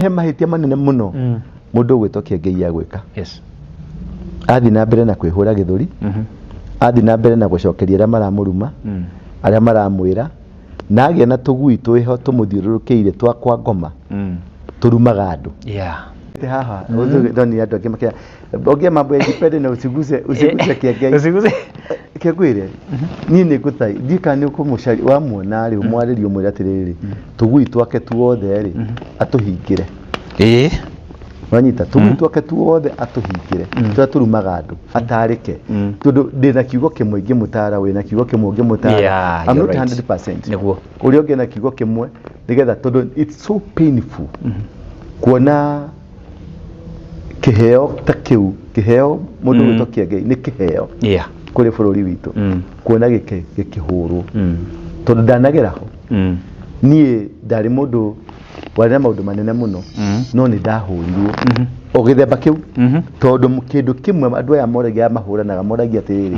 He mahĩtia manene mũno mũndũ ũgwĩtwo Kĩengei agwĩka. Athiĩ na mbere na kwĩhũra gĩthũri, athiĩ na mbere na gũcokeria arĩa maramũruma, arĩa maramwĩra, na agĩa na tũgui twĩho tũmũthiũrũrũkĩirie twa kwa ngoma tũrumaga andũ. Haha ndonire andũ angĩ makĩra ongea mambo ya independent na usiguse usiguse Kĩengei. Usiguse. Kĩengwĩre niĩ nĩ ngũtai ndiĩ kana nĩ ũkũmũcaria wamuona rĩ, ũmwarĩrie ũmwĩre atĩrĩrĩ, tũgui twake tuothe rĩ, atũhingĩre. Wanyita tũgui twake tuothe atũhingĩre, tũrĩa tũrumaga andũ, atarĩke, tondũ ndĩna kiugo kĩmwe ingĩmũtara, wĩna kiugo kĩmwe ũngĩmũtara. I'm You're not right. 100%. Nĩguo. Ũrĩa ũngĩ na kiugo kĩmwe nĩgetha, tondũ it's so painful kuona kĩheo ta kĩu, kĩheo mũndũ gwĩtwo Kĩengei nĩ kĩheo kũrĩ bũrũri witũ, kuona gĩkĩhũrwo, tondũ ndanagera ho. Niĩ ndarĩ mũndũ warĩ na maũndũ manene mũno, no nĩ ndahũrirwo o gĩthemba kĩu, tondũ kĩndũ kĩmwe andũ aya moragia, mahũranaga, moragia atĩrĩrĩ,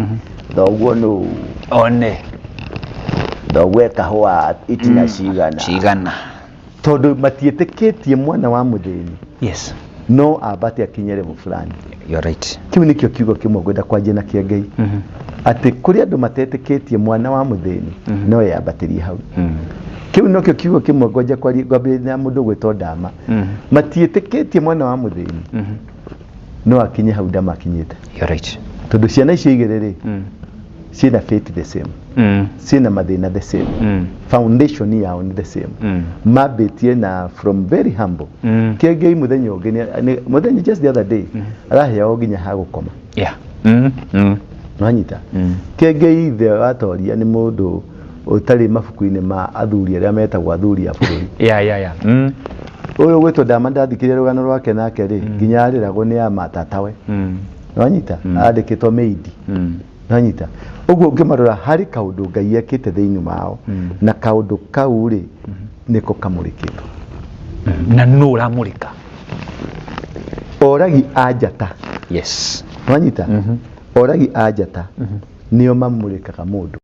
"Thoguo nũ?" One. "Thoguo e kahũa itina cigana?" Cigana. Tondũ matiĩtĩkĩtie mwana wa mũthĩni no ambate akinye level fulani. You're right. Kĩu nĩkĩo kiugo kĩmwe ngwenda kwanjia na Kĩengei, atĩ kũrĩ andũ matetĩkĩtie mwana wa mũthĩni no eyambatĩrie hau. Kĩu nokĩo kiugo kĩmwe ngwanja kwambĩrĩria na mũndũ gwĩtwo Ndama. Matiĩtĩkĩtie mwana wa mũthĩni no akinye hau Ndama akinyĩte, You're right. tondũ ciana icio igĩrĩ rĩ, ciĩna fate the same, ciĩna mathĩna the same, foundation yao nĩ the same. Mambĩtie na from very humble. Kĩengei mũthenya ũngĩ mũthenya, just the other day, araheagwo nginya ha gũkoma. Wanyita? Kĩengei ithe watoria nĩ mũndũ ũtarĩ mabuku-inĩ ma athuri arĩa metagwo athuri a bũrũri. Ũyũ gwĩtwo Ndama, ndathikĩrĩria rũgano rwake nake rĩ, nginya arĩragwo nĩ ama tatawe. Wanyita? Andĩkĩtwo maid. Wanyita? Ũguo ũngĩmarora, harĩ kaũndũ Ngai ekĩte thĩinĩ wao, na kaũndũ kau rĩ, nĩko kamũrĩkĩtwo. Na nũ ũramũrĩka? Oragi a njata. Wanyita? Oragi a njata nĩo mamũrĩkaga mũndũ.